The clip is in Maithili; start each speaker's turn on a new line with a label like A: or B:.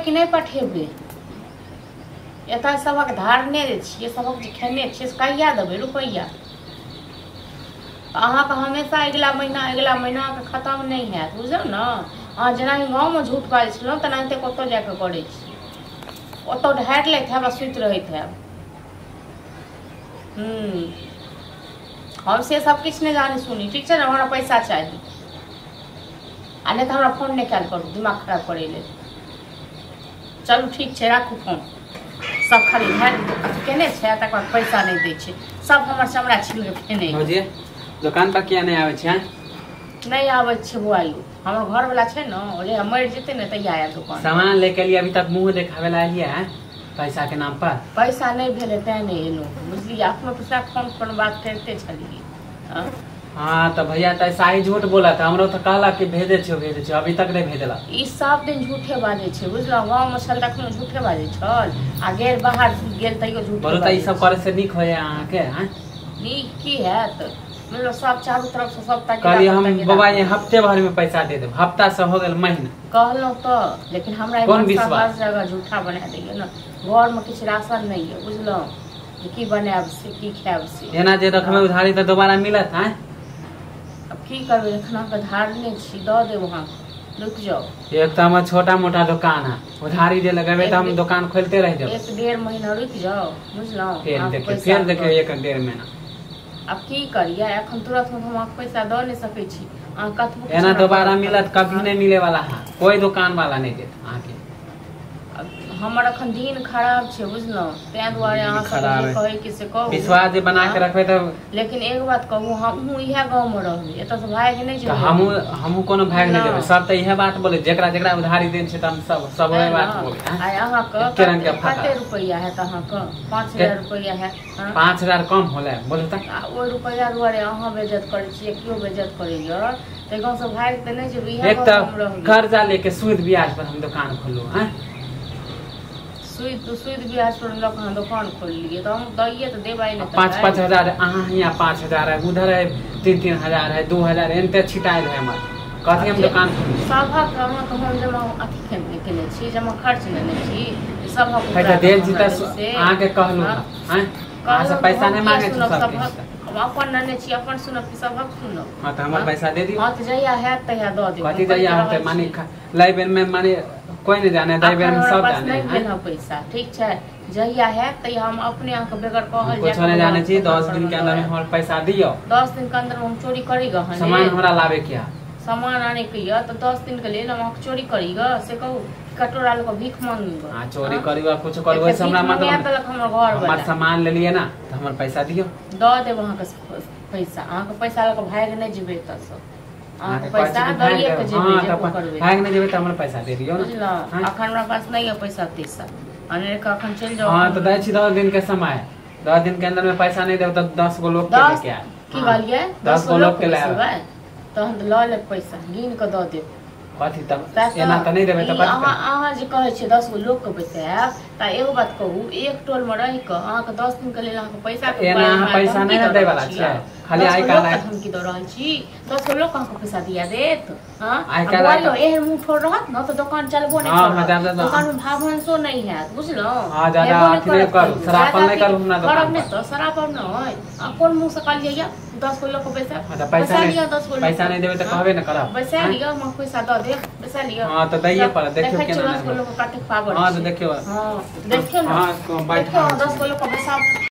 A: कि नहि पठेबै? एतऽ सबक धारने जे छियै, सबक जे खेने छियै, से कहिया देबै रुपैआ? अहाँके हमेशा अगिला महीना अगिला महीना अहाँके खतम नहि हैत, बुझलहुँ ने? अहाँ जेनाहि गाँवमे झूठ बाजै छलहुँ तेनाहिते कतहु जाकऽ करै छी। ओतऽ ढारि लैत हैब आ सुति रहैत हैब। हम से सब किछु नहि जानी सुनी, ठीक छै ने? हमरा पैसा चाही, आ नहि तऽ हमरा फोन नहि कयल करू दिमाग खराब करै लेल। चलू ठीक छै, राखू फोन। सब खाली ढारि अथी केने छै, तकर बाद पैसा नहि दै छै। सब हमर चमड़ा छील कऽ खेने।
B: भौजी, दोकान पर किया नहि आबै छै?
A: नहि आबै छै बौआ यौ, हमर घरवला छै ने, ओ जे मरि जेतै ने तहिया आयत दोकान।
B: सामान लेके लिए अभी तक मुंह देखावे ला एलियै हैं पैसा के नाम पर?
A: पैसा नहि भेलै तें नहि एलहुँ, बुझलियै? अपनो पैसा फोन पर बात करिते छलियै।
B: हाँ तो भैया तो ऐसा ही झूठ बोला था, हमरो तो कहला कि भेजे छियो भेजे छियो, अभी तक नहीं भेजला।
A: ई सब दिन झूठे बाजै छै, बुझलहुँ? गाँवमे छल तखनो झूठे बाजै छल, आ गेल बाहर गेल तैयो झूठे।
B: बोलो तो ई सब करे से नीक होय अहाँके? हैं
A: नीक की हैत? मतलब सब चारू तरफ से सब ताकि
B: कहलिए हम बाबा ये हफ्ते भर में पैसा दे देब, हफ्ता से हो गेल महीना।
A: कहलहुँ तऽ, लेकिन हमरा
B: कोन विश्वास?
A: हर जगह झूठा बना दैया ने। घरमे किछु राशन नहि यऽ, बुझलहुँ? जे की बनायब से की खायब से।
B: एना जे रखबै उधारी तऽ दोबारा मिलत? हैं
A: आब की करबै, एखन अहाँके धारने छी, दऽ देब अहाँके, रुकि जाउ।
B: एक तऽ हमर छोटा मोटा दुकान है, उधारी जे लगेबै तऽ हम दुकान खोलते रहि जेबै।
A: 1-1.5 महीना रुकि जाउ, बुझलहुँ?
B: फेर देखियौ, फेर देखियौ 1-1.5 महीना।
A: आब की करियै, एखन तुरंत हम अहाँके पैसा दऽ नहि सकै छी। अहाँ कतबो
B: एना दोबारा मिलत कभी नहीं मिले वाला है, कोई दुकान वाला नहीं देत अहाँके।
A: हमर अखन दिन खराब छै, बुझलहुँ? ताहि दुआरे अहाँ सब कहै कि से कहू,
B: विश्वास जे बना के रखबै तऽ।
A: लेकिन एक बात कहू, हमहूँ इएह गाँवमे रहबै, एतऽ से भागि नहि जेबै।
B: हमहूँ कोनो भागि नहि जेबै। सब तऽ इएह बात बोले, जेकरा जेकरा उधारी देन छै तऽ हम सब सब वएह बात बोले।
A: आइ अहाँके कते रुपैआ हैत? अहाँके 5,000 रुपैआ हैत?
B: 5,000 कम होलै बोलू तऽ।
A: आ ओहि रुपैआ दुआरे अहाँ बेइज्जत करै छियै, केओ बेइज्जत करैया तऽ गाँवसँ भागि तऽ नहि जेबै, इएह गाँवमे रहबै।
B: कर्जा लेके सूद ब्याज पर हम दुकान खोलू? हैं
A: सूद ब्याज पर लऽ कऽ अहाँ दोकान खोललियै तऽ हम दैये तऽ देबै ने।
B: 5-5 हजार अहाँ हियाँ 5,000 है, उधर है 3-3 हजार है, 2,000 एनते छिटायल है हमर। कथी हम दुकान खोलू?
A: सभक अहाँके हम जमा अथी केने छी, जमा खर्च लेने छी सभक।
B: पैसा देल छी तऽ अहाँके कहलहुँ, हैं अहाँ से पैसा नहि मांगे छी सबके।
A: हम अपन लेने छी, अपन सुनब कि सभक सुनब?
B: हाँ तऽ हमर पैसा दे दियौ।
A: हाँ तऽ जहिया हैत तहिया दऽ देब।
B: कथी जहिया होतै? माने लै बेर में माने कोई नहीं जाने, दाई बेर में सब जाने।
A: नहीं भेल है पैसा, ठीक छै? जहिया हैत तहिया हम अपने अहाँके बगैर कहल
B: कुछो नहीं जाने छी। 10 दिन के अंदर में हमर पैसा दियौ।
A: 10 दिन के अंदर हम चोरी करी गऽ?
B: सामान हमरा लाबे के है।
A: सामान आने के यऽ तऽ 10 दिन के लेल हम अहाँके चोरी करी गऽ से कहू? कटोरा लऽ कऽ भीख मांगी गऽ?
B: हाँ चोरी करी गऽ, कुछ करू, वैसे हमरा मतलब
A: देलक हमर घर वाला।
B: हमर सामान लेलियै ना तऽ हमर पैसा दियौ।
A: दऽ देब अहाँके पैसा, अहाँके पैसा लऽ कऽ भागि नहि जेबै एतऽसँ। अहाँके पैसा दैये के जेबै, जे करबै।
B: भागि नहि जेबै तऽ हमर पैसा दे दियौ ने।
A: बुझलहुँ? अखन हमरा पास नहि यऽ पैसा तैसा, अनेर के अखन चलि जाउ।
B: हाँ तऽ दै छी 10 दिन के समय, 10 दिन के अंदर में पैसा नहीं देब तऽ 10 गो लोग के लेके आयब।
A: की कहलियै?
B: 10 गो लोग के ले आयब
A: तहन तऽ लऽ लेब पैसा, गिन कऽ दऽ देब।
B: कथी तब एना तऽ नहि देबै तऽ?
A: अहाँ जे कहै छियै 10 गो लोक के बैसायब, तऽ एगो बात कहू, एक टोल मे रहि कऽ अहाँके 10 दिन के लेल अहाँके पैसा
B: एना अहाँ पैसा नहि ने दै वाला छियै। खाली आइ काल्हि
A: धमकी दऽ रहल छी, 10 गो लोक अहाँके पैसा दिया देत? हाँ एहन मुँह ठोर रहत ने तऽ दोकान चलबो नहि करत, दोकान मे भावंसो नहि हैत, बुझलहुँ?
B: हाँ ज्यादा अथी नहि करू, शरापन नहि करू हमरा दोकान।
A: करब नहि तऽ शरापब नहि। आ कोन मुँह से कहलियै यऽ 10 गो लोक के पैसा?
B: पैसा लिअ, 10 गो पैसा नहि देबै तऽ कहबे ने करब।
A: बैसा लिअ, हम पैसा दऽ देब, बैसा लिअ।
B: हाँ तऽ दैये पड़त, देखियौ केना।
A: 10 गो लोक के कतेक पावर
B: छै। हाँ तऽ देखियौ,
A: हाँ देखियौ ने।
B: हाँ
A: 10 गो लोक के बैसा।